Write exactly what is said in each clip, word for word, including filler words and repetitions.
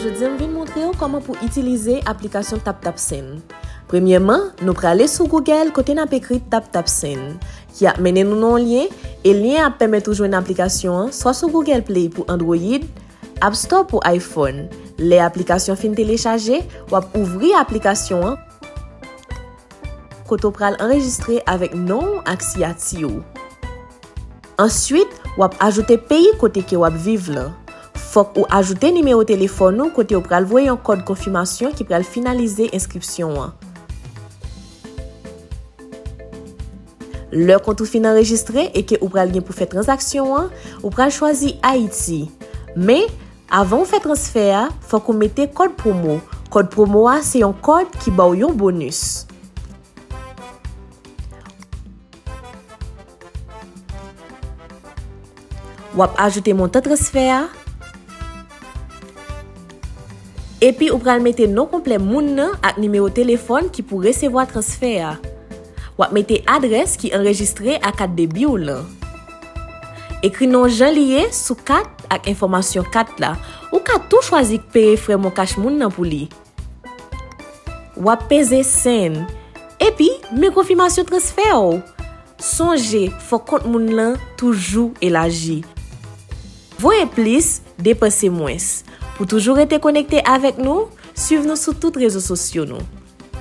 Jodi a m vin montre w kòman pou itilize aplikasyon TapTapSend. Premyèman, nou prale sou Google kote n ap ekri TapTapSend, ki ap mennen nou nan yon lyen, e lyen an ap pèmèt ou jwenn aplikasyon an swa sou Google Play pou Android, App Store pou iPhone. Lè aplikasyon fin telechaje, w ap ouvri aplikasyon an kote w pral anrejistre avèk non w ak siyati w. Answit, w ap ajoute peyi kote ke w ap viv lan. Fòk ou ajoute nimewo telefòn ou kote w pral voye yon kòd konfimasyon ki pral finalize enskripsyon an. Lè kont ou fin anrejistre e ke ou pral gen pou fè tranzaksyon an, ou pral chwazi Ayiti. Men, avan w fè transfè a, fòk ou mete kòd pwomo. Kòd pwomo a se yon kòd ki ba w yon bonis. W ap ajoute montan transfè a. Epi ou pral mete non konplè moun nan ak nimewo telefòn ki pou resevwa transfè a. W ap mete adrès ki anrejistre a kat debi w lan. Ekri non w jan li ye sou kat ak enfòmasyon kat la. Ou ka tou chwazi peye frè MonCash moun nan pou li. W ap peze send. Epi, men konfimasyon transfè w. Sonje, fòk kont moun lan toujou elaji. Voye plis, depanse mwens. Pou toujou rete konekte avèk nou, swiv nou sou tout rezo sosyo nou.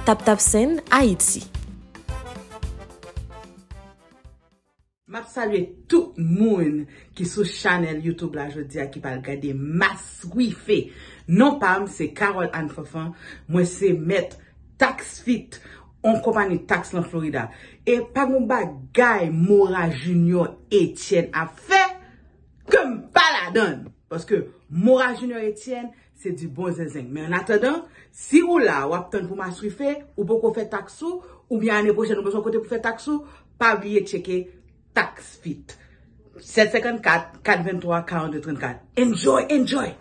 TapTapSend Ayiti. M ap salye tout moun ki sou chanèl YouTube la jodi a ki pral gade Maswife. Non pa m se Carole Anne Fanfan, mwen se mèt TaxFit, yon konpayi taks lan Florida. E pa gon bagay Mora Junior Etienne ap fè ke m pa ladann. Paske Mora Junior Etienne, se di bon zenzen. Men an atandan, si ou la, w ap tann pou Maswife, ou poko fè taks ou, oubyen ane pwochèn ou bezwen kote pou fè taks ou, pa bliye tcheke TaxFit. Sèt senkannkat, kat venntwa, karannde trannkat. Enjoy, enjoy!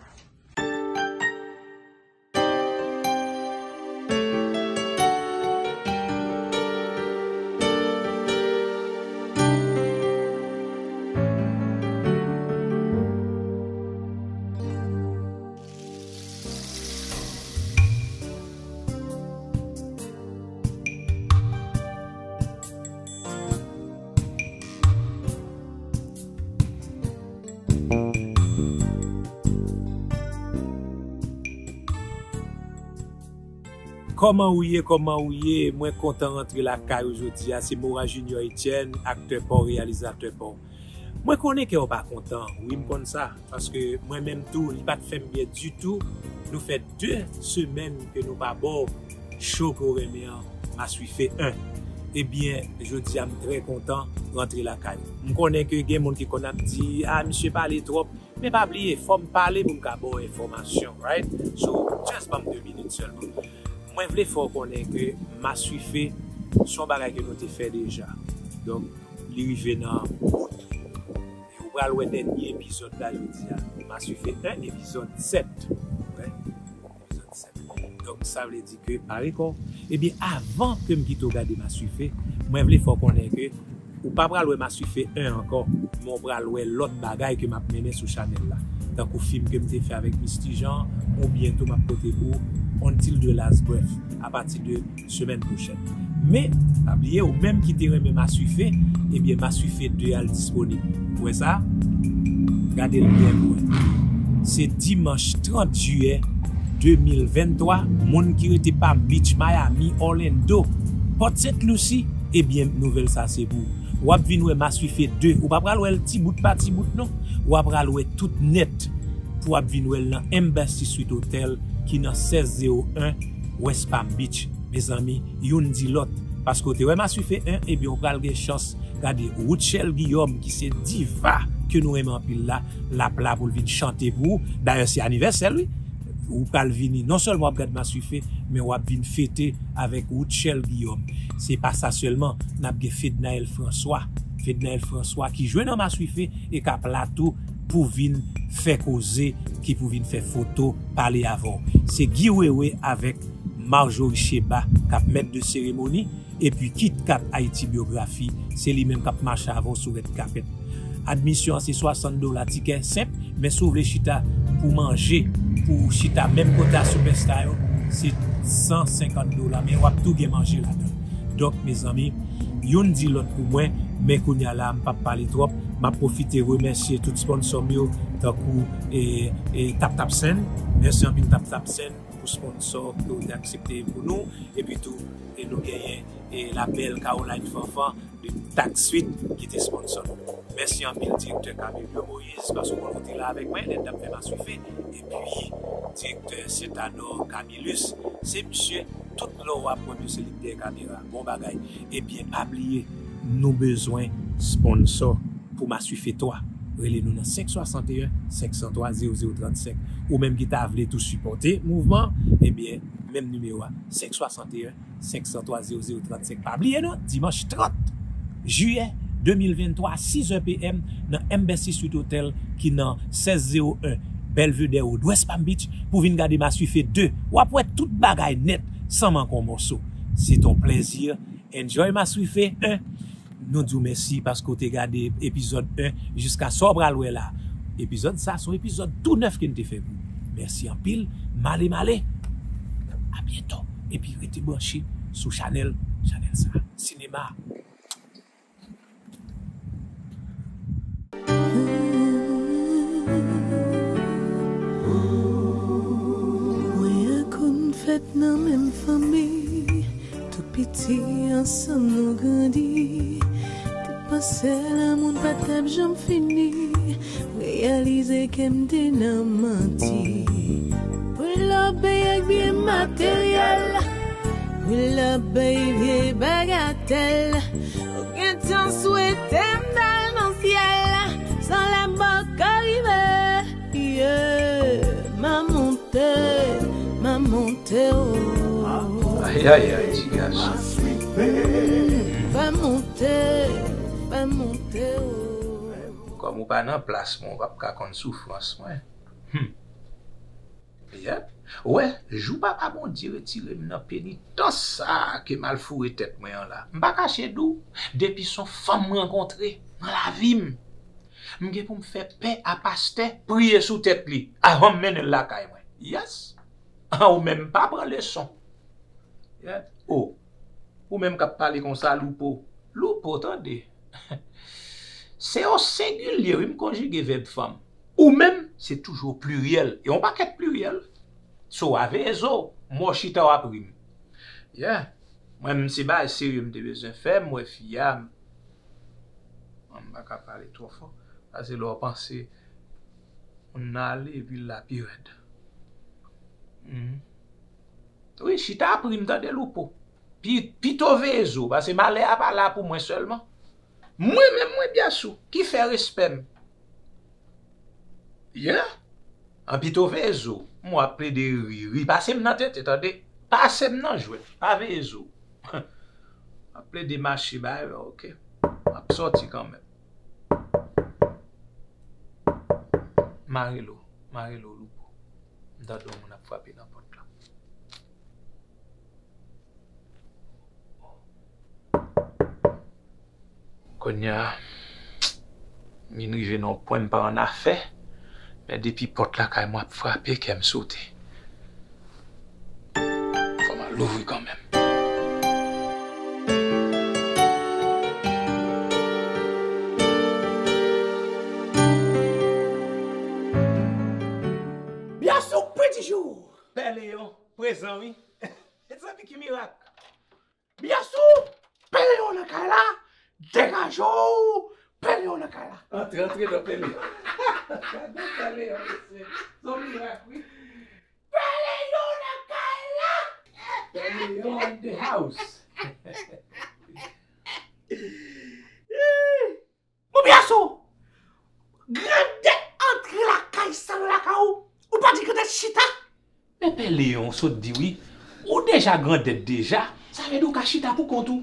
Kòman ou ye, kòman ou ye? Mwen kontan rantre lakay ou jodi a. Se Mora Junior Etienne, aktè pa w, reyalizatè pa w. Mwen konnen kè w pa kontan, wi, m konn sa, paske mwen menm tou, li pa t fè m byen ditou. Nou fè de semèn ke nou pa ba w cho ke w renmen an, Maswife en. Ebyen, jodi a, m trè kontan rantre lakay ou. M konnen ke gen moun ki konn ap di, "A, misye pale twòp." Men pa bliye, fò m pale pou m ka ba w enfòmasyon, right? So, just ban m de minit sèlman. Mwen vle fè w konnen ke Maswife se yon bagay ke nou te fè deja. Donk, li rive nan bout li. E ou pral wè dènye epizòd la jodi a. Maswife en, epizòd sèt. Ok? Epizòd sèt. Donk, sa vle di ke pare kò w. Ebyen, avan ke m kite w gade Maswife, mwen vle fè w konnen ke ou pa pral wè Maswife en ankò, men w pral wè lòt bagay ke m ap mennen sou chanèl la. Tankou fim ke m te fè avèk Misty Jean, oubyen tou m ap pote pou Until the Last Breath, apati de semèn pwochèn. Men, pa bliye, ou menm ki te renmen Maswife, ebyen, Maswife de a l disponib. Ou wè sa? Gade l byen pou wè. Se dimanch trant jiyè de mil venntwa, moun ki rete Palm Beach, Miami, Orlando, Port Saint Lucie, ebyen, nouvèl sa se pou ou. W ap vin wè Maswife de, ou pa pral wè l ti bout pa ti bout, non. W ap pral wè tout nèt pou w ap vin wè l nan Embassy Suite Hotel ki nan sèz zewo en West Palm Beach. Mezanmi, youn di lòt, paske w te wè Maswife en, ebyen, w pral gen chans gade Rutshelle Guillaume, ki se diva ke nou renmen anpil la, l ap la pou l vin chante pou ou. Dayè, se anivèsè l, wi. Ou pral vini, non sèlman w ap gad Maswife, men w ap vin fete avèk Rutshelle Guillaume. Se pa sa sèlman, n ap gen Fednaelle François. Fednaelle François ki jwe nan Maswife e k ap la tou pou vin fè koze, ki pou vin fè foto, pale avè w. Se Guy Wewe avèk Marjorie Sheba k ap mèt de seremoni. Epi Kit Kat Haïti Biographie, se li menm k ap mache avè w sou rèd kapèt. Admisyon an se swasant dola, tikè senp, men si w vle chita pou manje, Pou chita menm kote a sipèsta yo, se san senkant dola, men w ap tou gen manje ladan. Donk, mezanmi, youn di lòt pou mwen, men kounye a la, m p ap pale twòp, m ap pwofite remèsye tout sponsò m yo, tankou, e, e, TapTapSend. Mèsi anpil TapTapSend pou sponsò ke w te aksepte pou nou, epi tou, e, nou genyen, e, la bèl Caroline Fanfan de Tax Suite ki te sponsò nou. Mèsi anpil, direktè Camilio Moïse, paske w konn ou te la avèk mwen, lè n t ap fè Maswife, epi direktè Setano Camillus, se misye, tout lè w ap wè misye, se li k dèyè kamera. Bon bagay. Ebyen, pa bliye, nou bezwen sponsò pou Maswife twa. Rele nou nan senk swasanteyen, senk san twa, zewo zewo trannsenk. Ou menm ki ta vle tou sipòte mouvman, ebyen, menm nimewo a, senk swasanteyen, senk san twa, zewo zewo trannsenk. Pa bliye non, dimanch trant jiyè de mil venntwa, sis è p m, nan Embassy Suite Hotel ki nan sèz zewo en Belvedere Road, West Palm Beach, pou vin gade Maswife de. W ap wè tout bagay nèt, san manke yon mòso. C'est un plaisir. Enjoy Maswife en. Nou di w mèsi paske w te gade epizòd en jiska sa w pral wè la. Epizòd sa, se yon epizòd tou nèf ke n te fè pou ou. Mèsi anpil. Male, male. A byento. Epi rete branche sou chanèl, chanèl sa. Sinema. Mwen ak ou n fèt nan menm fanmi. Tou piti ansanm nou grandi. Te panse lanmou n pa t ap janm fini. Reyalize ke m te nan manti. Pull up bay ak byen materyèl. Pull up bay vye bagatèl. Ou gentan swete m t al nan syèl. San lè m poko rive. Yeah, m a monte, m a monte, oh. Ay, ay, ay, ti gason. Fè monte, fè monte, oh. Kòm ou pa nan plas mwen, ou p ap ka konn soufrans mwen. Hmm. Yeah. Ou wè, jou Papa Bondye retire m nan penitans sa a ke m al foure tèt mwen an la, m pa kache di w, depi s on fanm m rankontre nan lavi m, m gen pou m fè pè a pastè, priye sou tèt li, avan m mennen l lakay mwen. Yes. An, ou menm pa pran leson. Yeah. Oh. Ou menm k ap pale konsa, Loupo. Loupo, tande. Se o sengilye, wi, m konjige vèb fanm. Ou menm, se toujou pliryèl. E yon pakèt pliryèl. So, a veye zo, m wè w chita w ap ri m. Yeah. Mwen, m se bagay serye m te bezwen fè, m wè fi a, m, m pa ka pale twò fò. Paske lè w panse moun nan ale, epi l la pi rèd. Mhm. Wi, chita ap ri m, tande, Loupo. Pi, pito veye zo, paske malè a pa la pou mwen sèlman. Mwen menm, mwen, Byasou, ki fè respè m. Yeah. An pito veye zo, m w ap plede ri, ri. Pase m nan tenten, tande. Pase m nan jwèt, pa veye zo. M ap plede mache bay, ok. M ap sòti kanmenm. Mare lo, mare lo, Loupo. M tande yon moun ap frape nan pòt la. Kounye a, m vin rive nan yon pwen m pa annafè, men depi pòt lakay mwen ap frape, kè m sote. Fò m al louvri kanmenm. Byasou, Pretty Joe! Pè Leyon, prezan wi. Mezanmi, ki mirak! Byasou, Pè Leyon nan kay la, degaje w, Pè Leyon nan kay la. Antre, antre non, Pè Leyon. Gade Pè Leyon, mesye. Se yon mirak, wi. Pè Leyon nan kay la. Pè Leyon in the house. Mon Byasou, grandèt antre lakay sa nan lakay ou, ou pa di grandèt chita? Men Pè Leyon, w sot di wi, ou deja grandèt deja, sa vle di w ka chita pou kont ou.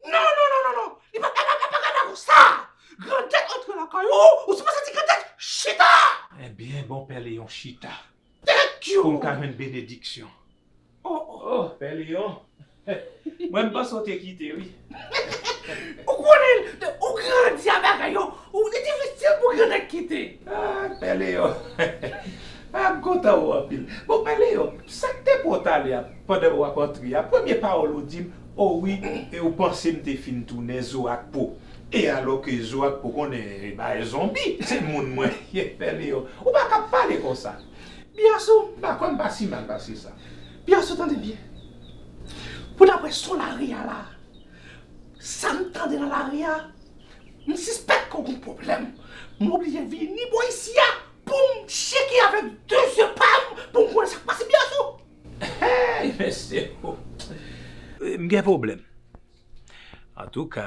Non, non, non, non, non, li pa, pa, pa, pa, pa ka dakò sa. Grandèt antre lakay ou, ou sipoze di grandèt chita. Ebyen, bon Pè Leyon chita. Thank you. Pou m ka jwenn benediksyon. Oh, oh. Oh, Pè Leyon. Mwen, m panse w te kite, wi. Ou konnen, ou grandi a bagay yo, ou, li difisil pou grandèt kite. Ah, Pè Leyon. Ah, m kontan w. Ale a, pandan w ap antre a, premye pawòl ou di m, o wi, e ou panse m te fin tounen zo ak po. E alò ke zo ak po konnen, e, bay zonbi, se moun mwen ye, Pè Leyon. Ou pa ka pale konsa. Biyasou, m pa kwè m pa si mal pase sa. Biyasou, tande byen. Pou daprè son lari a la, sa m tande nan lari a, m sispèk ke w gen pwoblèm. M oblije vini bò isi a pou m tcheke avèk de zye pa m pou m konnen sa k pase, Biyasou. Hey, mesye, oh. M gen pwoblèm. Antouka,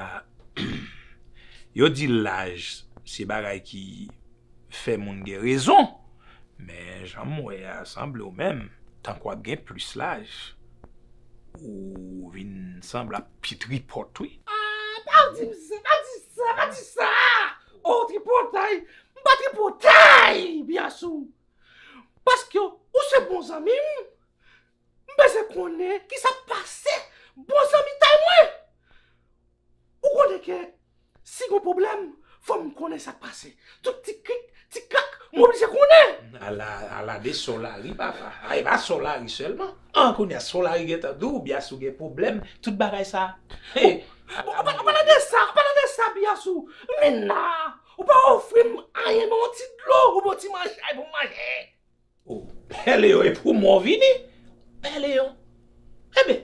yo di laj se bagay ki fè moun gen rezon. Men jan m wè a, sanble w menm, tankou w ap gen plis laj, ou vin sanble ap pi tripòt, wi. Ah, pa di m sa, pa di sa, pa di sa! Oh, tripotay! M pa tripotay, Biyasou! Paske ou se bon zanmi m, m bezwen konnen ki sa k pase bon zanmi tay mwen. Ou konnen ke si gon pwoblèm, fò m konnen sa k pase. Tout ti krik, ti krak, m oblije konnen. Ala, ala de son lari, papa. A, e pa son lari sèlman. An, kounye a, son lari gentan di w, Biyasou gen pwoblèm, tout bagay sa. Hey, bon, an pa-, an palan de sa, an palan de sa, Biyasou, m vin la, ou pa ofri m anyen, men yon ti dlo, ou bon ti manjay pou m manje. Oh, Pè Leyon, e pou mò w vini? Pè Leyon. Eben,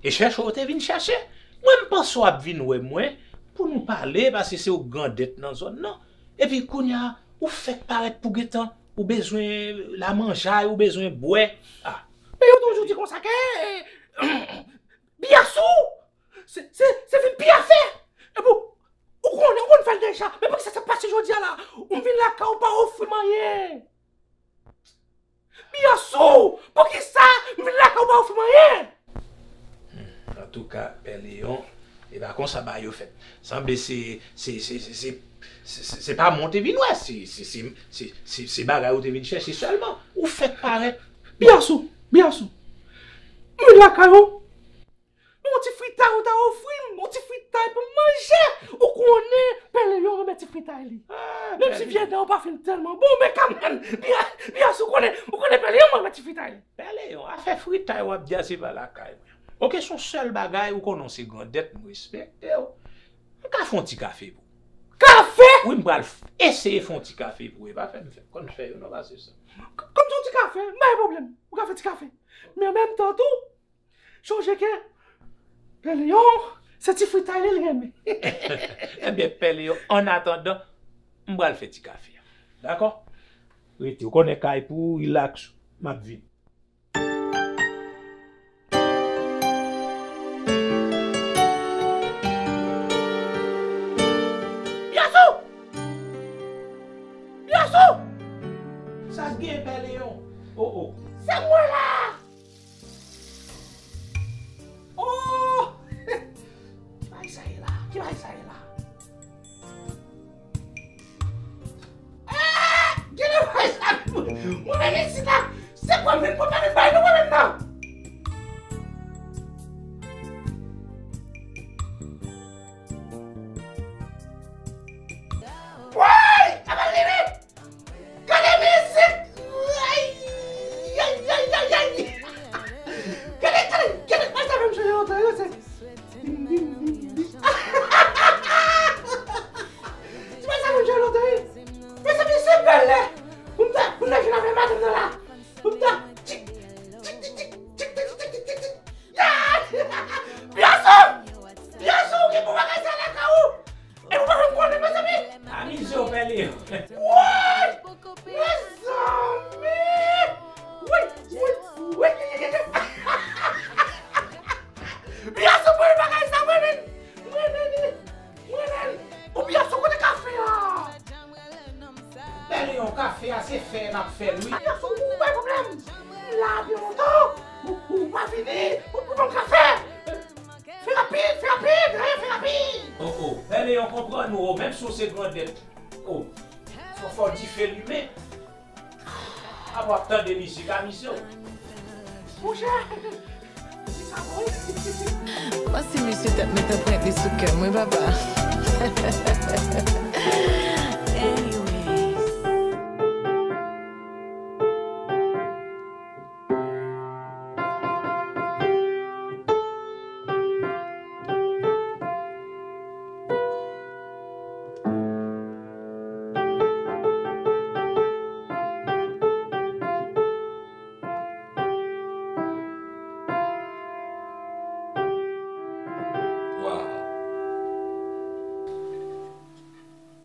e chèche w te vin chèche. Mwen, m panse w ap vin wè mwen pou nou pale, paske se ou grandèt nan zòn nan. Epi kounye a, ou fèk parèt pou gentan, ou bezwen lamanjay, ou bezwen bwè. Ah. Men yo toujou di konsa ke, eh, Biyasou, se, se, se vin pi afè. Epi, ou konnen, ou konn fè l deja. Men poukisa sa pase jodi a la? Ou vin lakay ou pa ofri m anyen. Biyasou, poukisa m vin lakay ou pa ofri m anyen? Hmm, antouka, Pè Leyon, e pa konsa bagay yo fèt. Sanble se, se, se, se, se, se, se, se pa mwen te vin wè, se, se, se, se, se, se bagay ou te vin chèche sèlman. Ou fèk parèt. Biyasou, Biyasou, m vin lakay ou. Men yon ti fritay ou ta ofri m, yon ti fritay pou m manje. Ou konnen Pè Leyon renmen ti fritay li. Ah, menm si vye dan ou pa fin tèlman bon, men kanmenm, Biya-, Biyasou konnen, ou konnen Pè Leyon renmen ti fritay li. Pè Leyon, afè fritay w ap di a se pa lakay mwen. Oke, se yon sèl bagay, ou konnen w se grandèt, m respekte w. M ka fè yon ti kafe pou ou. Kafe? Wi, m pral f-, eseye fè yon ti kafe pou ou. E pa fè m fè, konn fè yo, non, pa se sa. K-, kòm se yon ti kafe, m pa gen pwoblèm. Ou ka fè ti kafe. Men an menm tan tou, Sonje ke Pè Leyon, se ti fritay li, li renmen. Ebyen, Pè Leyon, annatandan, m pral fè ti kafe a. Dakò? Rete, ou konnen kay pou ou, rilaks, m ap vini. Biyasou! Biyasou! Sa k gen, Pè Leyon? Oh, oh. Se mwen la! Oh! Ki bagay sa ye la? Ki bagay sa ye la? Eh! Gade bagay sa! Mwen menm isit la! Se pwoblèm, pwoblèm, bay nou pwoblèm nan! Woy! Apa leve! Gade mizik! Ay! Ay, ay, ay, ay! Gade, gade, gade! Bagay sa fè m chanje lontan, yo, se. Ti bagay sa fè m chanje lontan, wi. Mezanmi, se bèl lè pou m ta, pou m ta vin avè madanm nan la. Pou m ta. Tchik, tchik, tchik. Ya! Biyasou! Biyasou, ou gen bon bagay sa lakay ou! E ou pa menm konnen, mezanmi! Amize w, Pè Leyon. Woy! Mezanmi! Wi, wi, wi, wi, wi, wi. Biyasou, bon bagay sa, mwen menm. Mwen menm. Mwen menm. Ou Biyasou, kote kafe a? Pè Leyon, kafe a se fè n ap fè l, wi. Biyasou, ou bay pwoblèm. M la byen lontan. Ou, ou pa vini. Ou, ou ban m kafe. Fè rapid, fè rapid, hein, fè rapid. Oh, oh, Pè Leyon, konprann ou, oh, menm si w se grandèt. Oh, fò, fò dife limen. Apre w ap tande mizik, amize w. Monchè, mizik sa bon, wi. Pase misye tèt mete pwent li sou kè m, wi, papa. Anyways.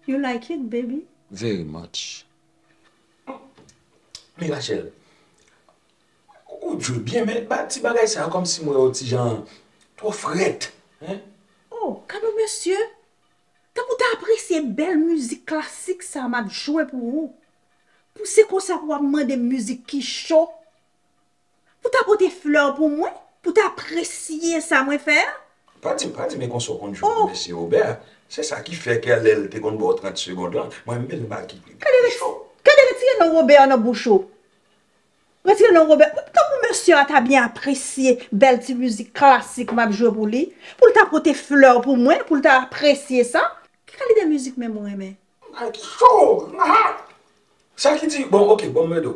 You like it, baby? Very much. Men Rachel, ou jwe byen, men ba ti bagay sa yo kòmsi mwen yo ti jan twò frèt, hein? Oh, gad yon mesye! Tankou w ta apresye bèl mizik klasik sa m ap jwe pou ou. Pou se konsa pou w ap mande m mizik ki cho. Pou w ta pote flè pou mwen, pou w ta apresye sa mwen fè a. Pa di, pa di, men konsa w konn jwe pou mesye Wobè. Se sa ki fè ke lè l te konn ba w trant segond lan, mwen m bezwen bagay ki pi cho. Gade retire non Wobè nan bouch ou. Retire non Wobè. Tankou mesye a ta byen apresye bèl ti mizik klasik m ap jwe pou li, pou l ta pote flè pou mwen, pou l ta apresye sa. Ki kalite mizik menm ou renmen? Ay, ki cho! Aha! Sa ki di, bon, ok, bon, mwen do.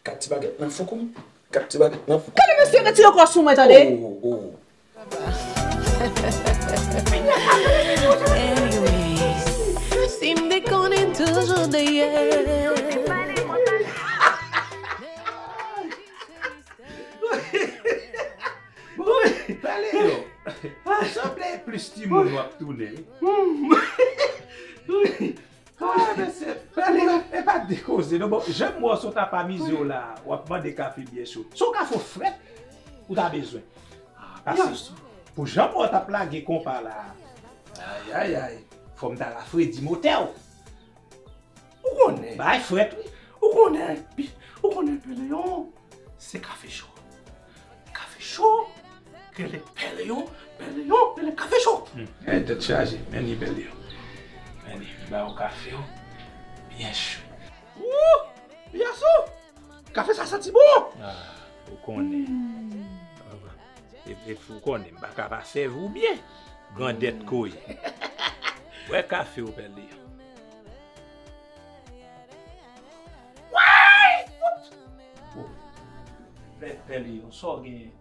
Kat ti bagèt nan foukou m. Kat ti bagèt nan foukou m. Gade mesye retire kò sou mwen, tande. Oh, oh. Anyways, si m dekonnen toujou dèyè. Wi, pale yo. Sanble plis timoun w ap tounen. Wi. Ah, mesye, pale yo, e pa de koze non. Bon, jan m wè w sot ap amize w la, w ap mande kafe byen cho. Se yon kafe frèt ou ta bezwen. Ah, pase. Pou jan m wè w t ap lage konpa la. Ayayay, fò m ta rafredi motè w. Ou konnen. Bagay frèt, wi. Ou konnen, ou konnen Peleyon, se kafe cho. Kafe cho, rele Peleyon, Peleyon, rele kafe cho. Hmm. Ay, tèt chaje, men ni Peleyon. Men ni, m ba w kafe w, byen cho. Wou! Yasou! Kafe sa santi bon! Ah, ou konnen. E, e, ou konnen, m pa ka pa sèvi w byen. Grandèt koye. Bwè kafe w, Peleyon. Woy! Pè, Peleyon, sa w genyen?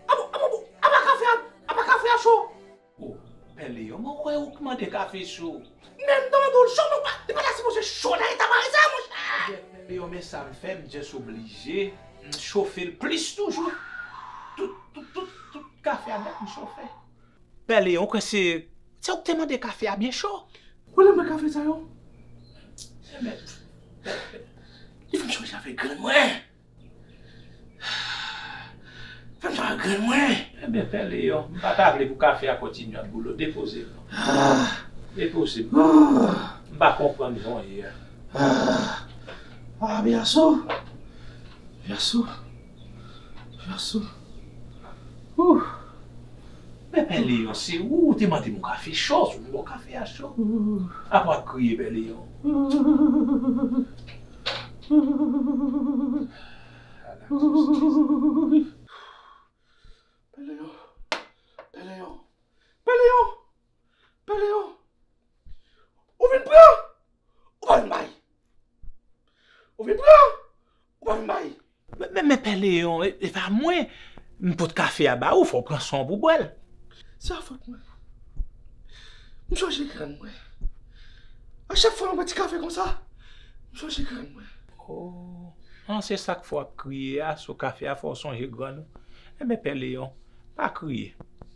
Apa, apa, apa kafe a, apa kafe a cho? Oh, Peleyon, mwen kwè ou k mande kafe cho. Men m ta mande w l cho, men w pa, li pa ta sipoze cho nan eta parèy sa, monchè. Ebyen, Peleyon, men sa m fè, m just oblije, m chofe l plis toujou. Tout, tout, tout, tout kafe a nèt m chofe. Peleyon, ou kwè se, se ou k te mande kafe a byen cho? Ou lè mwen kafe sa yo? Ebyen, li fè m sonje avèk grann mwen. Fè m sa grenn mwen. Ebyen, Pè Leyon, m pa ta vle pou kafe a kontinye ap boule w. Depoze l non. Depoze m. M pa konprann jan w ye a. Ah, byen sou. Byen sou. Byen sou. Ouh. Men Pè Leyon, se ou, ou te mande m yon kafe cho, si w vin bò kafe a cho. Apa w ap kriye, Pè Leyon? Pè Leyon, Pè Leyon, Pè Leyon, Pè Leyon, ou vin pran, ou pa vin bay. Ou vin pran, ou pa vin bay. Men, men, men Pè Leyon, e, e pa mwen. M pot kafe a ba ou, fò w pran swen w pou w bwè l. Se fòt mwen. M sonje grann mwen. A chak fwa m bwè ti kafe konsa, m sonje grann mwen. Oh, an se sa k fè w ap kriye a, sou kafe a fè w sonje grann ou. Enben Pè Leyon, pa kriye.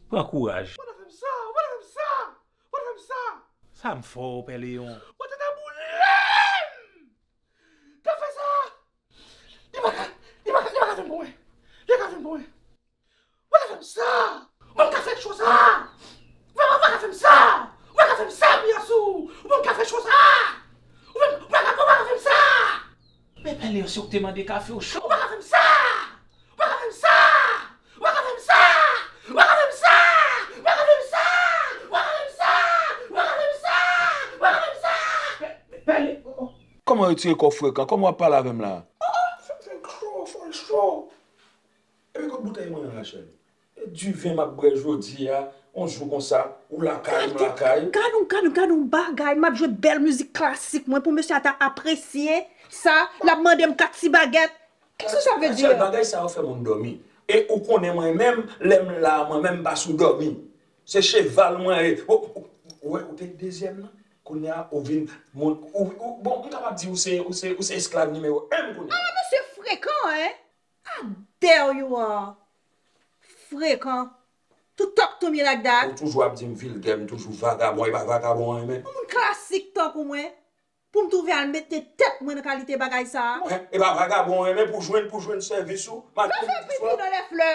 Pran kouraj. Ou pa ta fè m sa, ou pa ta fè m sa, ou pa ta fè m sa. Sa m fè w, Pè Leyon? Ou te ta boule m! Kafe sa! Li pa ka, li pa ka, li pa ka fè m pou mwen. Li pa ka fè m pou mwen. Ou pa ka fè m sa! Ou pa ka fè cho sa! Ou pa, ou pa ka fè m sa! Ou pa ka fè m sa, Piyasou! Ou pa ka fè cho sa! Ou pa, ou pa ka, ou pa ka fè m sa! Men Pè Leyon, se ou k te mande kafe w cho. Ou pa ka fè m sa! Ou pa ka fè m sa! Ou pa ka fè m sa! Ou pa ka fè m sa! Ou pa ka fè m sa! Ou pa ka fè m sa! Ou pa ka fè m sa! Ou pa ka fè m sa! Pè, Pè Leyon. Kòman retire kò w frekan? Kòman w ap pale avè m la? Ah, fè m fè cho, fè cho. Epi kot boutèy mwen an, Rachel? E diven m ap bwè jodi a, yon jou konsa, ou lakay, m lakay. Gad yon, gad yon, gad yon bagay, m ap jwe bèl mizik klasik mwen pou mesye a ta apresye sa, l ap mande m kat ti bagèt. Kisa sa vle di? Rachel, bagay sa yo fè moun dòmi. E ou konnen mwen menm, lè m la, mwen menm m pa sou dòmi. Se cheval mwen ye. Ou, ou, ou wè, ou te dezyèm nan. Kounye a, ou vin, moun, ou, ou, bon, m kapab di ou se, ou se, ou se esklav nimewo en m kounye a. Ah, mesye frekan, hein? How dare you are? Frekan. Tout tòk to me like that. Ou toujou ap di m vilgè, m toujou vagabon, e pa vagabon w renmen. Yon moun klasik tankou mwen, pou m twouve al mete tèt mwen nan kalite bagay sa a. Mwen, e pa vagabon w renmen pou jwenn, pou jwenn sèvis ou, m ap jwenn sèvis ou. Sa fè pipi nan lè flè.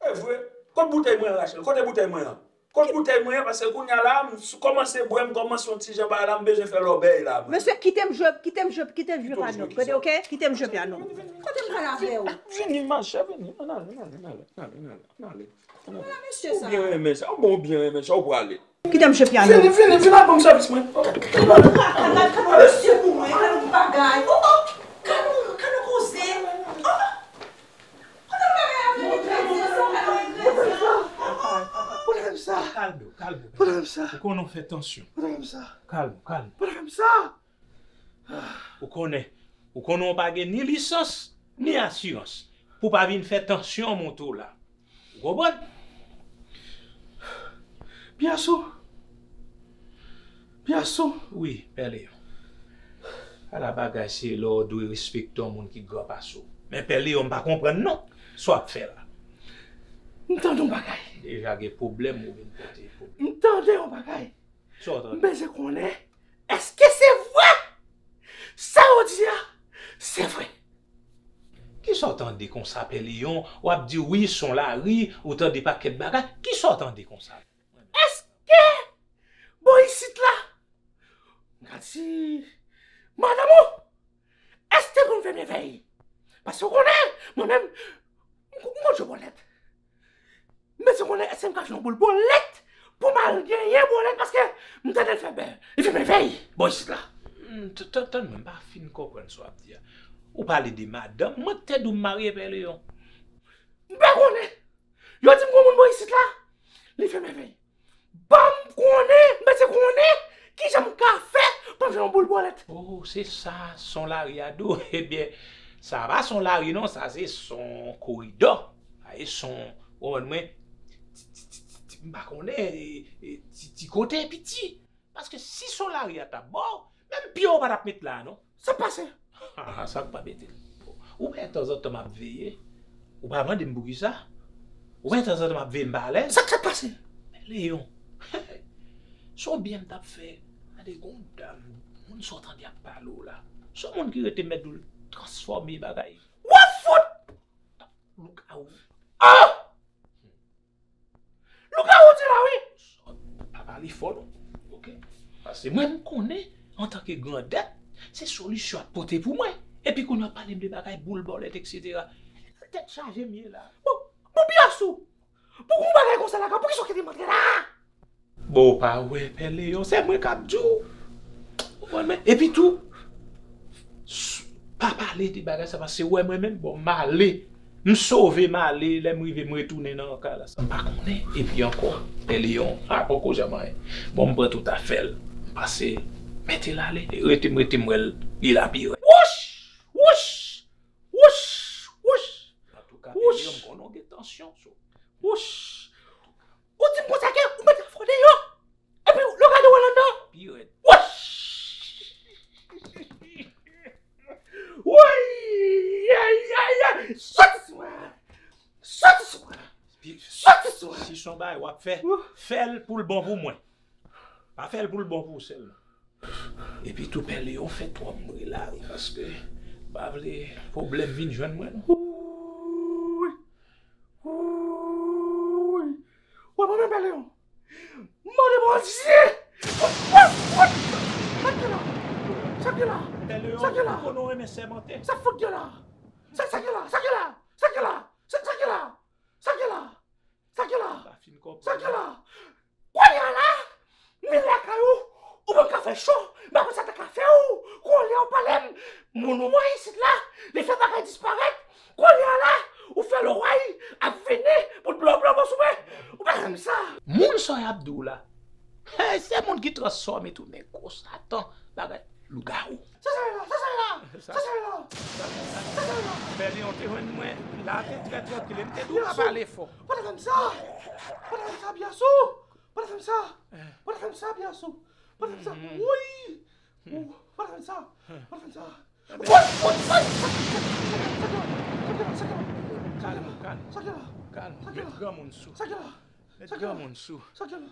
E vre. Kot boutèy mwen an, Rachel? Kote boutèy mwen an? Kot boutèy mwen an? Paske kounye a la, m kòmanse bwè, m kòmanse yon ti jan bagay la, m bezwen fè lòbèy la, mwen. Mesye, kite m jwe, kite m jwe, kite m jwe pa nou. Kote, oke? Kite m jwe pa nou. Kote m pral avè w? Vini, machè, vini. Ann ale, ann ale, ann ale, ann ale, ann ale, ann ale. Ou byen renmen sa, ou bon, ou byen renmen sa, ou prale. Kite m jwe pyano. Vini, vini, vin al ban m sèvis mwen. Gad, gad, gad, gad, gad, mesye pou mwen, gad yon bagay. Oh, oh, gad yon, gad yon koze. Oh, oh. Gad yon bagay ap vin regrese sa, gad yon regrese. Oh, oh. Kalme w, kalme w. Ou konnen w fè tansyon. Kalme w, kalme w. Ou konnen, ou konnen w pa gen ni lisans, ni asirans. Pou w pa vin fè tansyon monte w la. Ou konprann? Pyasou! Pyasou! Wi, Pè Leyon. Ala bagay se lè w dwe respekte yon moun ki gran pase w. Men Pè Leyon, m pa konprann non, sa w ap fè la. M tande yon bagay. Deja gen pwoblèm ou vin pote pwoblèm. M tande yon bagay. Sa w tande? M bezwen konnen, èske se vre? Sa yo di a, se vre. Kisa w tande konsa, Pè Leyon? W ap di wi, s on lari, ou tande pakèt bagay. Kisa w tande konsa? Èske bò isit la, m ka di, madanm ou, èske l konn fè mèvèy? Paske w konnen, mwen menm, m, m konn jwe bòlèt. M bezwen konnen èske m ka jwe yon boul bòlèt pou m al genyen bòlèt paske m tande l fè bè. Li fè mèvèy bò isit la. Hmm, t- t- Tann mwen, m pa fin konprann sa w ap di a. Ou pale de madanm, mwen t te di w m marye, Pè Leyon. M pa konnen. Yo di m gon moun bò isit la, li fè mèvèy. Ban m konnen, m bezwen konnen kijan m ka fè pou m jwe yon boul bòlèt. Oh, se sa, s on lari a di w. Ebyen, sa pa s on lari non, sa se s on koridò. Sa se s on, ou konprann mwen, ti, ti, ti, ti, ti, m pa konnen, e, e, ti, ti kote piti. Paske si s on lari a t ap ba w, menm pye w pa t ap met la non. Sa k pase? Ah, sa k pa mete l. Ou wè tanzantan m ap veye. Ou pa mande m poukisa? Ou wè tanzantan m ap veye m pa alèz? Sa k ta pase? Men Leyon, s on byen m t ap fè. Gade gon dam, moun sa w tande ap pale w la. S on moun ki rete mèt di w l transfòme bagay. W ap fout! Lougawou. Ah! Lougawou di la wi! Sòt, pa pale fò non. Oke? Paske mwen m konnen, antanke grandèt, se solisyon ap pote pou mwen. Epi kounye a w ap pale m de bagay boul bòlèt, etsetera. Tèt chaje m ye la. Bon, bon Pyasou, pou gon bagay konsa la, poukisa w kite m antre la? Bon, w pa wè, Pè Leyon, se mwen k ap di w. Ou konprann mwen? Epi tou, s- pa pale de bagay sa, paske w wè mwen menm, bon, m ale. M sove, m ale, lè m rive, m retounen nan kay la. M pa konnen. Epi ankò, Pè Leyon, a poko janm anyen. Bon, m pran tout afè l. M pase, mete l ale. Rete, m rete, m wè l, li la pi rèd. Wouch! Wouch! Wouch! Wouch! Antouka, Pè Leyon, m konnen w gen tansyon sou. Wouch! Ou di m konsa ke ou mete afè w deyò. Epi lè w gade w al anndan. Pi rèd. Wouch! Woy! Ay, ay, ay! Soti sou mwen! Soti sou mwen! Soti sou mwen! Si s on bagay w ap fè, fè l pou l bon pou mwen. Pa fè l pou l bon pou ou sèlman. Epi tou, Pè Leyon, fè twò m ri la wi, paske m pa vle pwoblèm vin jwenn mwen non. Wouy! Wouy! Wè mwen menm, Pè Leyon. Mande Bondye! Wouy! Wouy! Sa k gen la? Sa k gen la? Pè Leyon, ou konnen w renmen sèmante. Sa fout gen la? Sa, sa gen la? Sa gen la? Sa gen la? Sa, sa gen la? Sa gen la? Sa gen la? Sa gen la? Kounye a la, m vin lakay ou, ou pa ka fè cho, m pa konn sa ta ka fè w. Kounye a ou pale m, moun ou wè isit la, li fè bagay disparèt. Kounye a la, ou fè loway ap vini pou l blo blo blo sou mwen. Ou pa renmen sa. Moun sa y ap di w la, hey, se moun ki transfòme tounen gwo satan, bagay lougawou. Sa sa ye la? Sa sa ye la? Sa sa ye la? Sa sa ye la? Pè Leyon te jwenn mwen la, te trè trankil, e m te di w pa pale fò. Pa ta fè m sa! Pa ta fè m sa, Pyasou! Pa ta fè m sa! Pa ta fè m sa, Pyasou! Pa ta fè m sa! Woy! Pa ta fè m sa! Pa ta fè m sa! Woy! Woy! Woy! Sa k gen la? Sa k gen la? Sa k gen la? Sa k gen la? Kalm, kalm. Sa k gen la? Kalm. Sa k gen la? Met granmoun sou. Sa k gen la? Met granmoun sou. Sa k gen la?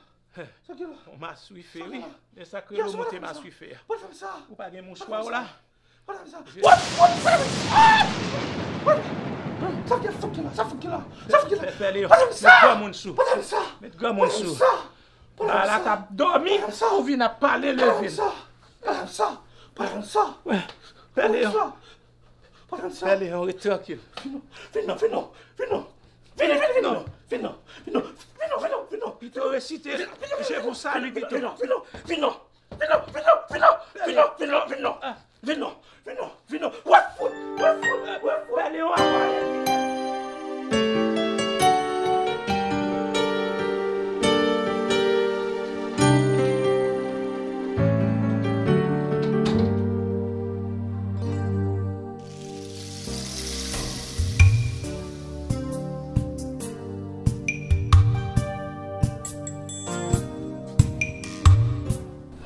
Sa k gen la? Yon maswife, wi. Men sa k rele w monte maswife a. Ou pa gen mouchwa w la? What, what, what, what? Sa fè, sa fè la, sa fè la, sa fè la. Pè Leyon, met granmoun sou. Met granmoun sou. Ala t ap dòmi, ou vin ap pale, leve l. Pè Leyon, Pè Leyon, ret trankil. Vin non, vin non, vin non. Vin non, vin non, vin non. Vin non, vin non, vin non. Vin non, vin non, vin non. Pito resite, je vous salue, pito. Vin non, vin non, vin non. Vin non, vin non, vin non, vin non. Vin non, vin non, vin non, vin non. Wè fout, wè fout, wè fout. Pè Leyon ap pale.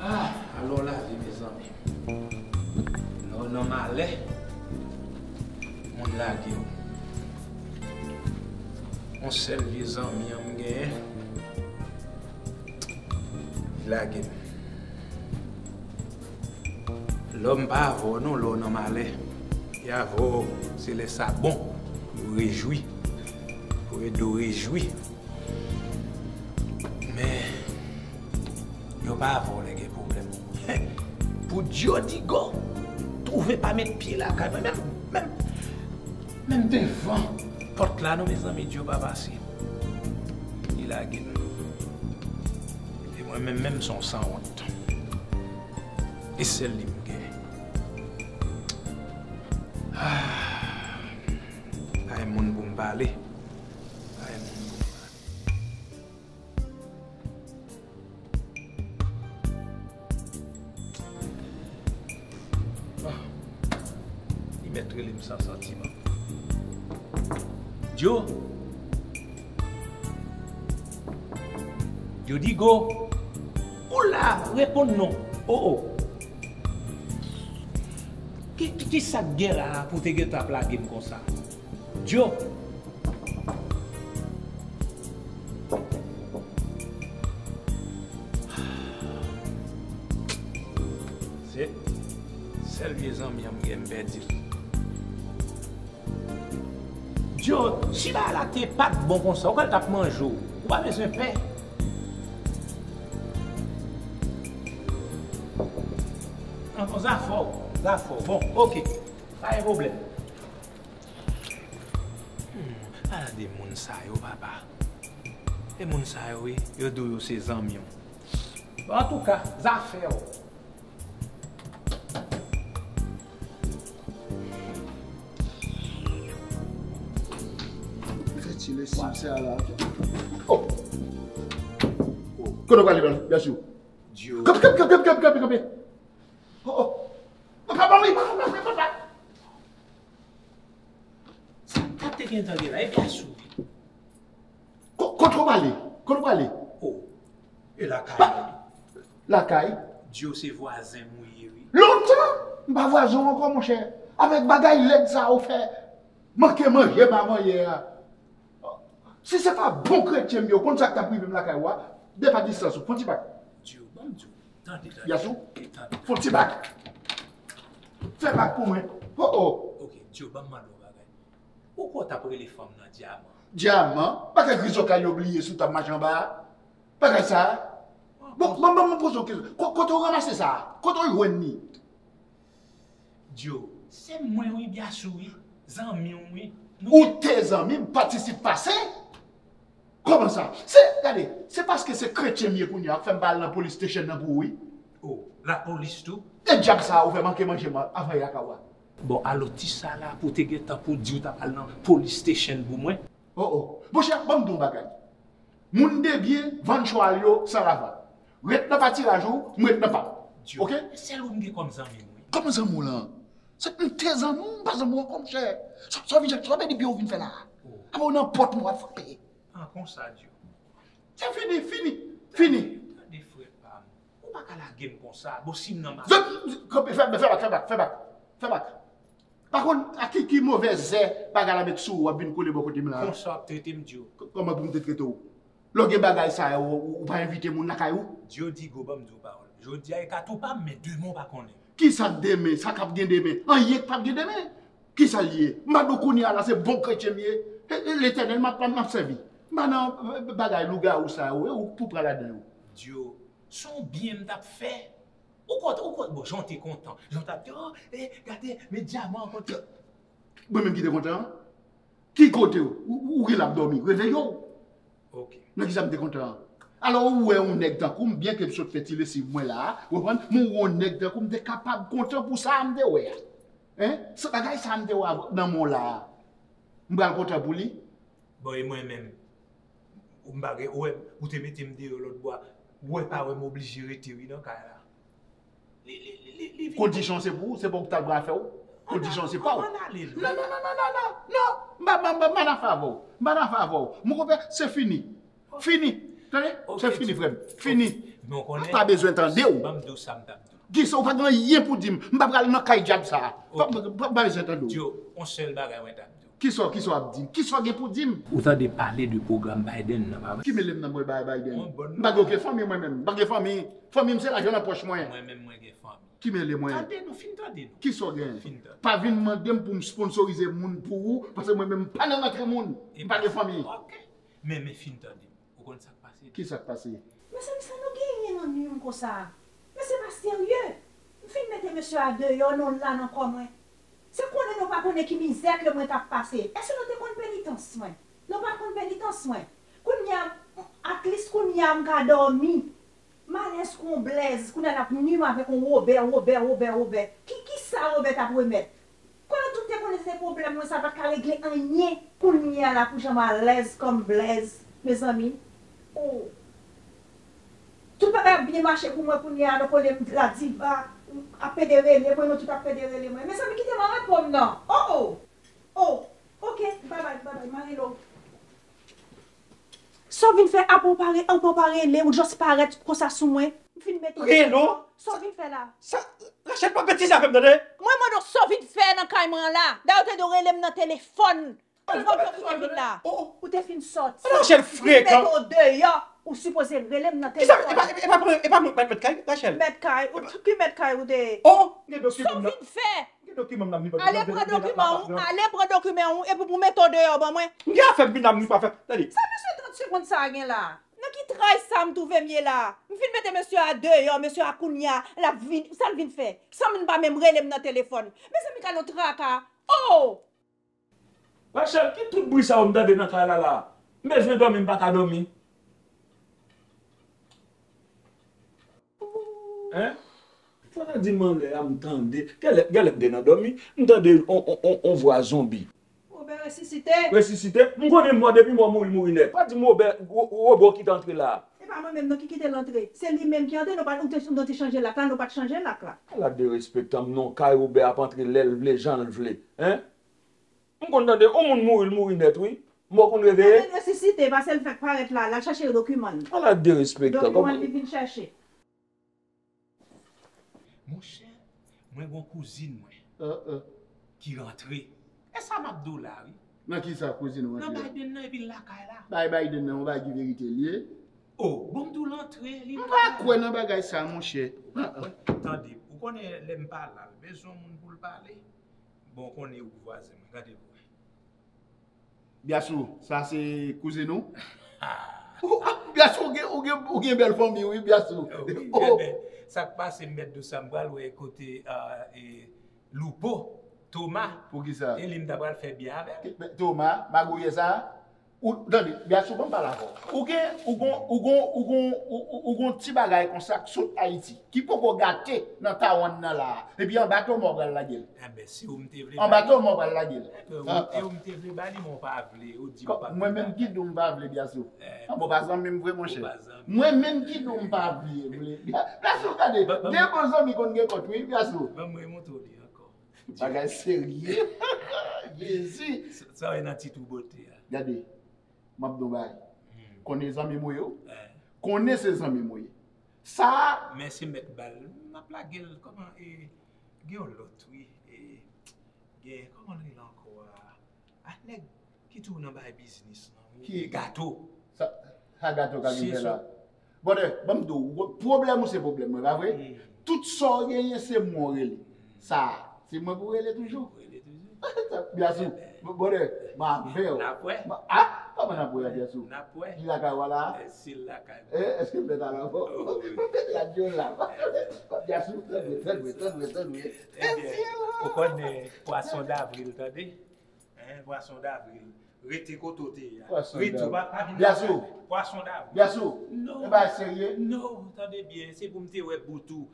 Ah, alò lavi, mezanmi. Lè w nan malè, moun lage w. Yon sèl vye zanmi an m genyen, li lage m. Lòm pa avè w non, lè w nan malè. Li avè w, se lè sa bon, pou rejwi, pou ede w rejwi. Men, yo pa avè w lè gen pwoblèm. Pou Dyo Digo twouve pa met pye lakay mwen, menm, menm, menm devan pòt la non, mezanmi, Dyo pa pase. Li lage m. E mwen menm, menm se yon sanwont. E sèl li m gen. Ah, pa gen moun pou m pale. Pa gen moun pou m pale. Ah, li mèt rele m san santiman. Dyo! Dyo Digo! Ou la, reponn non. O, o. Ki, ki, ki sa k gen la pou te gentan ap lage m konsa? Dyo! Se sèl vye zanmi an m gen, m pèdi l. Dyo, si bagay la te pa t bon konsa, ou kwè l t ap manje w? Ou pa bezwen pè. Ankò, zafè w, zafè w. Bon, oke. Pa gen pwoblèm. Hmm, ala de moun sa yo, papa. E moun sa yo, wi, yo di w yo se zanmi w. Bon, antouka, zafè w. Fè ti lesim sa la. Oh! Kote w prale, bèl, bèl sou? Dyo. Kanpe, kanpe, kanpe, kanpe, kanpe, kanpe. Oh, oh. Papa, papa, papa, papa. Sa, sa te gentan gen la, e byen sou. Ko-, kote w prale? Kote w prale? Oh, e lakay mwen. Lakay? Dyo se vwazen m ou ye, wi. Lontan! M pa vwazen w ankò, monchè. Avèk bagay lèd sa ou fè, manke manje m avan yè a. Si se pa bon kretyen m ye, ou konn sa k t ap rive m lakay ou a? De pa distans ou, fè yon ti bak. Dyo, ban m di w. Tande, tande. Yasou, fè yon ti bak. Fè bak pou mwen. Oh, oh. Ok, Dyo, ban m mande w yon bagay. Ou kwè w t ap rele fanm nan Dyaman? Dyaman? Bagay grizòkay yo bliye si w t ap mache anba a? Bagay sa a? Bon, bon, bon, bon, poze w kesyon. Ko-, kote w ranmase sa a? Kote w jwenn li? Dyo, se mwen wi, Byasou wi, zanmi w wi. Nou Ou te zanmi m, patisip pase? Kòman sa? Se, gade, se paske se kretyen m ye kounye a k fè m pa al nan police station nan pou ou wi. Oh, lapolis tou? E dyab sa a ou fè manke manje m avan yè a ka w a. Bon, alò ti sa la pou te gentan pou di w t ap al nan police station pou mwen? Oh, oh. Monchè, ban m di w yon bagay. Moun debyen vann chwal yo san lava. Ret nan patiraj ou, m ret nan pa m. Dyo. Ok? Sèl ou m gen kòm zanmi m wi. Kòman zanmi w lan? Se m te zanmi w, m pa zanmi w ankò, monchè. Sa, sa w vin, sa w vin depi w vin fè la? Oh. Apa w nan pòt mwen w ap frape? Pa konsa, Dyo. Se fini, fini, fini. Tande, frè pa m. Ou pa ka lage m konsa. Bon, si m nan mal. Kanpe, fè, fè bak, fè bak, fè bak. Fè bak. Pa konn a ki, ki movèz zè bagay la met sou ou, w ap vin kole bò kote m la. Konsa w ap trete m, Dyo. K-, kòman pou m te trete w? Lè w gen bagay sa yo, ou, ou pa envite moun lakay ou? Dio, Digo, ban m di w pawòl. Jodi a e kat ou pa m, men demen w pa konnen. Kisa k demen? Sa k ap gen demen? Anyen k p ap gen demen. Kisa l ye? M pa di w kounye a la se bon kretyen m ye. E, e, Letènèl m ap, m ap sèvi. M pa nan, e, bagay lougawou sa yo, e ou k tou pran ladan yo. Dio, se yon byen m t ap fè. Ou konn, ou konn, bon, jan w te kontan. Jan w t ap di, oh, e, gade, men dyaman an kontan. Mwen menm ki te kontan an? Ki kote w? Ou, ou gen l ap dòmi. Reveye w. Ok. Nan kisa m te kontan an? Alò, ou wè yon nèg tankou m, byen ke m sot fè ti lesiv mwen la a, ou konprann? Men ou wè yon nèg tankou m, m te kapab kontan pou sa a m te wè a. Hein? Sa, bagay sa a m te wè nan men w la a, m pral kontan pou li? Bon, e mwen menm? Ou m pa gen, ou wè, ou te mete m deyò lòt bò a, ou wè pa wè m oblije rete wi nan kay la. Li, li, li, li vin. Kondisyon se pou ou, se pa ou ki t al pral fè w. Kondisyon se pa w. Ann ale non. Non, non, non, non, non, non, non. M pa, m pa, m pa, m pa nan favè w. M pa nan favè w. Mon konpè, se fini. Fini. Tande? Se fini, frè m. Fini. M pa bezwen tande w. Ban m di w sa m t ap di w. Kisa, ou pa gen anyen pou di m. M pa pral nan kay dyab sa a. M pa, m pa, m pa bezwen tande w. Di w, yon sèl bagay mwen t ap di w. Kisa, kisa w ap di m? Kisa w gen pou di m? Ou tande pale de pwogram Biden nan, pa vre? Ki mele m nan mwen bay Biden? M pa gen okenn fanmi mwen menm. M pa gen fanmi. Fanmi m se lajan nan pòch mwen. Mwen menm mwen gen fanmi. Ki mele mwen? Tande nou, fin tande nou. Kisa w gen? Fin tande. Pa vin mande m pou m sponsorize moun pou ou, paske mwen menm m pa nan rantre moun. M pa gen fanmi. Ok. Men, men fin tande m. Ou konn sa k pase? Kisa k pase? Mezanmi, sa nou genyen nan nwi m konsa? Men se pa serye. M fin mete mesye a deyò, non l la nan kò mwen. Se konnen nou pa konnen ki mizè ke mwen t ap pase. Èske nou te konn penitans mwen? Nou pa t konn penitans mwen. Kounye a, at least kounye a m ka dòmi. M alèz kou yon blèz, kounye a n ap nwi m avèk yon Wobè, Wobè, Wobè, Wobè. Ki, kisa Wobè t ap remèt? Konnen tout te konnen se pwoblèm mwen sa pa t ka regle anyen. Kounye a la pou jan m alèz kòm blèz, mezanmi. Oh. Tout bagay ap byen mache pou mwen kounye a, nou konnen m la diva, ap pede rele mwen, nou tout ap pede rele mwen. Mezanmi, kite m an repo m non. Oh, oh. Oh, ok, babay, babay, m a rele w. Sa w vin fè apa w pa re, apa w pa rele, ou just parèt konsa sou mwen. M fin mete w deyò. Sa w vin fè la? Sa, Rachel, pa betize avè m, tande? Mwen mande w sa w vin fè nan kay mwen an la. Dayè w te dwe rele m nan telefòn. Anvan ke ou te vin la. Ou te fin sòti. Rachel frekan. M te mete w deyò. Ou sipoze rele m nan telefòn. Kisa, e pa, e pa, e pa mwen k mèt kay, Rachel? Mèt kay? Ou ki mèt kay ou te ye? Oh! Sa w vin fè? Gen dokiman m nan men. Ale pran dokiman ou, ale pran dokiman ou, epi pou mete w deyò ban mwen. M gen afè m vin la m pa fè. Tande. Sa mesye trant segonn sa a gen la? Nan ki tray sa m twouve m ye la? M fin mete mesye a deyò, mesye a kounye a, l ap vin, sa l vin fè? San moun pa menm rele m nan telefòn. Mezanmi, gad yon traka. Oh! Rachel, ki tout bri sa yo m tande nan kay la la? M bezwen dòmi, m pa ka dòmi. Hein? Fò nan di m anlè a m tande. Genlè, genlè m te nan dòmi, m tande on, on, on, on vwa zonbi. Wobè resisite. Resisite? M konnen mò depi mò mouri, mouri nèt. Pa di m Wobè, Wo-, Wobè w kite antre la. E pa mwen menm non ki kite l antre. Se li menm ki antre, nou pa, nou te, nou te chanje lak la, nou pa t chanje lak la. Ala derespektan m non, kay Wobè ap antre lè l vle, jan l vle. Hein? M konn tande, on moun mouri, l mouri nèt wi. Mò konn reveye. Tande l resisite, pase l fèk parèt la, l al chache dokiman l. Ala derespektan. Dokiman l li vin chache. Monchè, mwen gon kouzin mwen ki rantre. E sa m ap di w la wi. Nan kisa kouzin ou rantre? Nan Biden nan epi l lakay la. Bay Biden nan yon bagay ki verite l ye. Oh, bon m di w l antre, li lakay la. M pa kwè nan bagay sa monchè. Tande, ou konnen lè m pa la, l bezwen yon moun pou l pale. Bon, ou konnen ou vwazen mwen, gade pou wè. Byasou, sa se kouzin ou? Byasou, ou gen, ou gen, ou gen bèl fanmi wi, Byasou. Wi, oh. Ebyen, sa k pase m mèt di w sa, m pral wè kote uh, e, Loupo, Toma. Poukisa? E li m ta pral fè byen avè l. Toma, magouyè sa? Ou, tande, Byasou, ban m pale avè w. Ou gen, ou gon, ou gon, ou gon, ou, ou, ou gon ti bagay konsa k sot Ayiti, ki poko gate nan Taiwan nan la a. Epi anba Toma w pral lage l. Enben, si w m te vle ba li. Anba Toma w pral lage l. Enben, e w m te vle ba li, men w pa vle, ou di m w pa vle. Mwen menm ki di w m pa vle, Byasou? Anben, w pa zanmi m vre, monchè. Mwen menm ki di w m pa vle, vle. Byasou, gade, de bon zanmi konn gen kont, wi, Byasou. Ban m remontre w li ankò. Bagay serye. Jezi. Sa w wè nan ti twou bote a. Gade, m ap di w bagay. Konnen zanmi m ou ye w. Konnen se zanmi m ou ye. Sa a. Men se mèt bal. M ap lage l kòman e gen yon lòt wi. E gen kòman l rele ankò a? A nèg ki tou nan bagay biznis lan wi. Ki? Gato. Sa. Sa gato ka vin fè la. Brother, ban m di w, pwoblèm ou se pwoblèm mwen, pa vre? Tout sa w genyen se mwen w rele. Sa, se mwen pou rele toujou. Byasou, brother, m avè w. Ah, kòman n ap wè a, Byasou? Li lakay w la? Eh, èske m mèt al avè w? M mèt la di w la. Byasou, tann mwen, tann mwen, tann mwen, tann mwen. Ebyen, ou konnen pwason davril, tande? Hein, pwason davril. Rete kote w te ye a. Pwason davril. Rete, pa, pa vin la. Byasou. Pwason davril. Byasou. Non. E bagay serye. Non, tande byen, se pou m te wè bout ou.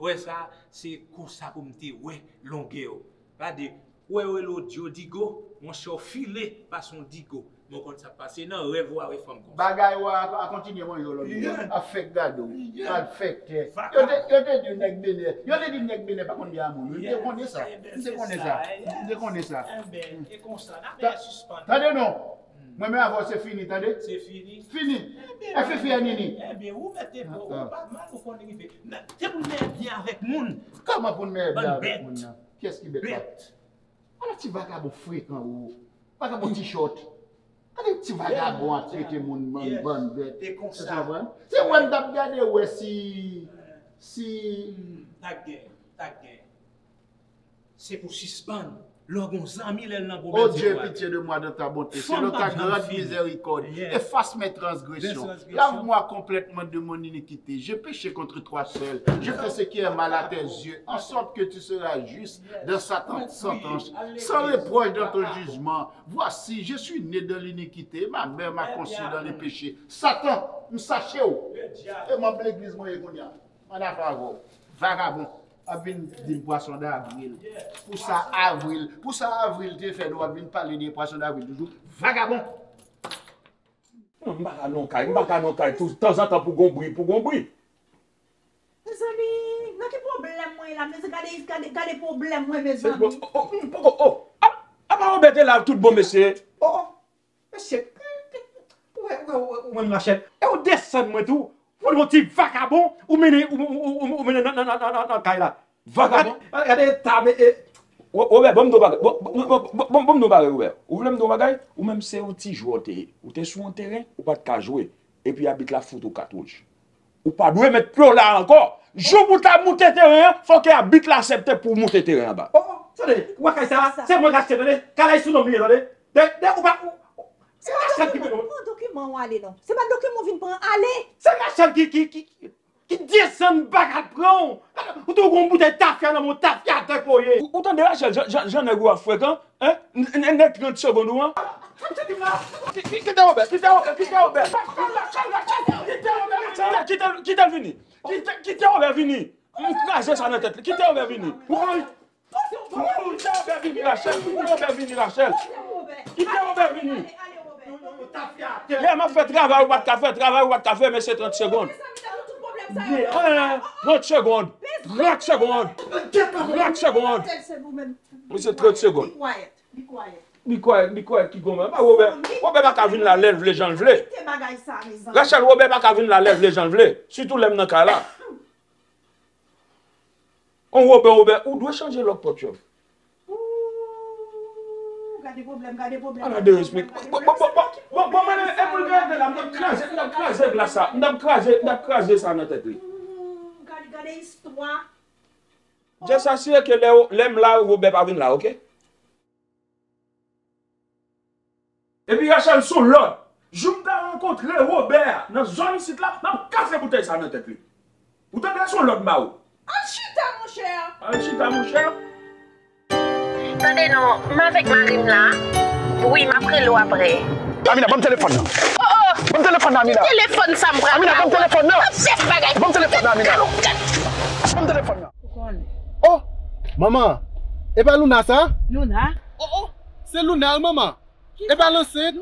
Wè sa, se konsa pou m te wè longè w. Gade, wè, wè lodyo digo, monchè w file pase yon digo. Mwen konn sa k pase nan rèv ou a wè fanm konsa. Bagay ou a, a kontinye manje w lòt bò. Ap fèk gade w. Malfektè. Yo te, yo te di nèg Benè. Yo te di nèg Benè pa konn byen a moun. M te konnen sa. M te konnen sa. M te konnen sa. Enben, e konsa, n ap sispann. Tande non. Mwen menm avè w se fini, tande? Se fini. Fini. E fifi a nini? Enben, ou mèt te bon, ou pa mal, ou konn rive. Se pou n mèt byen avèk moun. Kòman pou n mèt byen avèk moun nan? Kiyès ki bèt la? Ala ti vagabon frekan ou. Vagabon ti chòt. Gade ti vagabon ap trete moun bann, bann bèt. Ou konprann? Se wè m t ap gade wè si, si. Hmm, ta gen, ta gen. Se pou sispann. Lè w gon zanmi, lè l nan pwoblèm, se pou ale. Ô Dieu, pitié de moi dans ta bonté, selon ta grande miséricorde, efface mes transgressions. Lave-moi complètement de mon iniquité. J'ai péché contre toi seul. Je fais ce qui est mal à tes yeux, en sorte que tu seras juste dans sa sentence, sans reproche dans ton jugement. Voici, je suis né dans l'iniquité, ma mère m'a conçu dans le péché. Satan, m sache w. E manm legliz mwen ye kounye a. Ann afè avè w. Vagabon. Ap vin di m pwason davril. Pou sa avril. Pou sa avril te fè nou ap vin pale de pwason davril toujou. Vagabon. Non, m pa ka nan kay, m pa ka nan kay tou, tanzantan pou gon bri, pou gon bri. Mezanmi, nan ki pwoblèm mwen ye la? Mezanmi, gade, gade, gade pwoblèm mwen, mezanmi. Oh, oh, oh, oh. A, apa Robert te la tout bon, mesye? Oh, oh. Mesye, ou wè, ou wè, ou wè, ou wè m Rachel. E ou desann mwen tou. Ou yon ti vagabon, ou mennen, ou, ou mennen nan, nan, nan, nan, nan kay la. Vagabon. Gade, gade eta, men, e. Wo-, Wobè, ban m di w bagay. Bon, bon, bon, bon, bon, ban m di w bagay, Wobè. Ou vle m di w bagay? Ou menm se yon ti jwè w te ye. Ou te sou yon teren, ou pa t ka jwe. Epi abit la fout ou kat wouj. Ou pa dwe met pye w la ankò. Jou pou w ta moute teren an, fòk abit la aksepte pou w moute teren anba. Oh, oh, tande, ou wè kay sa a, se mwen k achte, tande. Kay la sou non m li ye, tande. De, de, ou pa, ou, ou, se Rachel ki pran dokiman w ale non. Se pa dokiman w vin pran ale. Se Rachel ki, ki, ki, ki desann bak al pran w. Ou tou gon boutèy tafya nan men w, tafya dèkoye. Ou, ou tande Rachel, jan, jan, jan nèg ou a frekan, hein? N, n, n, nèg trant segonn ou an. Ki, ki, kite Wobè, kite Wobè, kite Wobè. Kite Wobè, kite, kite, kite l vini. Kite, kite Wobè vini. M kraze sa nan tèt li. Kite Wobè vini. Ou konn Kite Wobè vini, Rachel. Kite Wobè vini, Rachel. Kite Wobè vini. Lè m ap fè travay, ou pa t ka fè travay, ou pa t ka fè, men se trant segonn. Trant segonn. Trant segonn. Trant segonn. Wi, se trant segonn. Be quiet, be quiet ki gon men. Wobè, Wobè pa ka vin la lè l vle, jan l vle. Rachel, Wobè pa ka vin la lè l vle, jan l vle. Sitou lè m nan kay la. On Wobè, Wobè, ou dwe chanje lòk pòt yo. Ooh, gade pwoblèm, gade pwoblèm. Ala de respè. Bon, bon, bon, bon, bon, bon, mwen, e pou l gen de la, m t ap kraze, m t ap kraze glas sa, m t ap kraze, m t ap kraze sa nan tèt li. Ooh, gade, gade istwa. Just asire ke lè, lè m la, Wobè pa vin la, oke? Epi Rachel sou lòd. Jou m ta rankontre Wobè a nan zòn isit la, m ap kase boutèy sa nan tèt li. Ou tande, sou lòd m ba ou. Al chita, monchè. Al chita, monchè. Tande non, m avèk mari m la. Wi, m ap rele w aprè. Amina, ban m telefòn nan. Oh, oh. Ban m telefòn nan, Amina. Ki telefòn sa m pral ba ou? Amina, ban m telefòn nan. M ap fè bagay. Ban m telefòn nan, Amina. Ban m telefòn nan. Ou konnen. Oh, manman, e pa Luna sa? Luna? Oh, oh, se Luna wi, manman. E pa l ansent?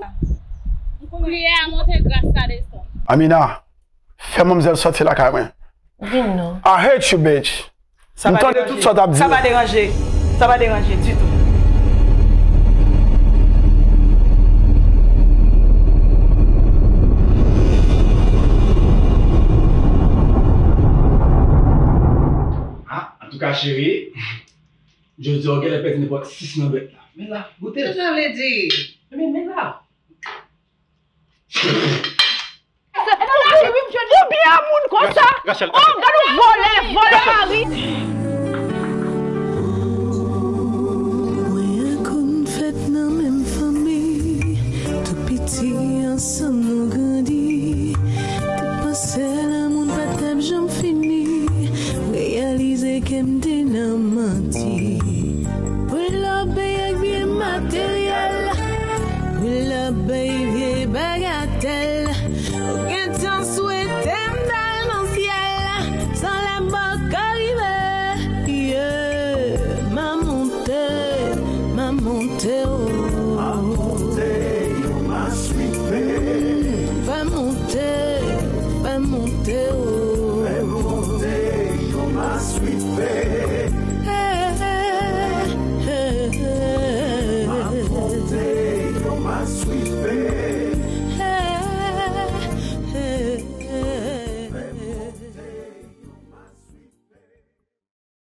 Priyè a monte, gras a desann. Amina, fè manmzèl sòti lakay mwen. Vin non. I hate you, bitch. M tande tout sa w t ap di yo. Sa pa deranje. Sa pa deranje ditou. Ah, antouka, cheri, jodi a w genlè pèdi nenpòt sis nan bèt la. Men la, goute l. Sa sa vle di? Men, men la. Ou byen a moun konsa? Oh, gad ou vòlè, vòlè mari. Mwen konn fèt nan menm fanmi, tou piti ansanm nou grandi. Te panse lanmou n pa t ap janm fini, reyalize ke m te nan manti. Pull up bay ak byen materyèl, pull up bay vye bagatèl. Ou gentan swete m t al nan syèl, sa la poko rive. Yeah, m a monte, m a monte, oh. M a monte, yo m a swipe. Fè monte, fè monte, oh. Fè monte, yo m a swipe. Hey, hey, hey, hey. M a monte, yo m a swipe.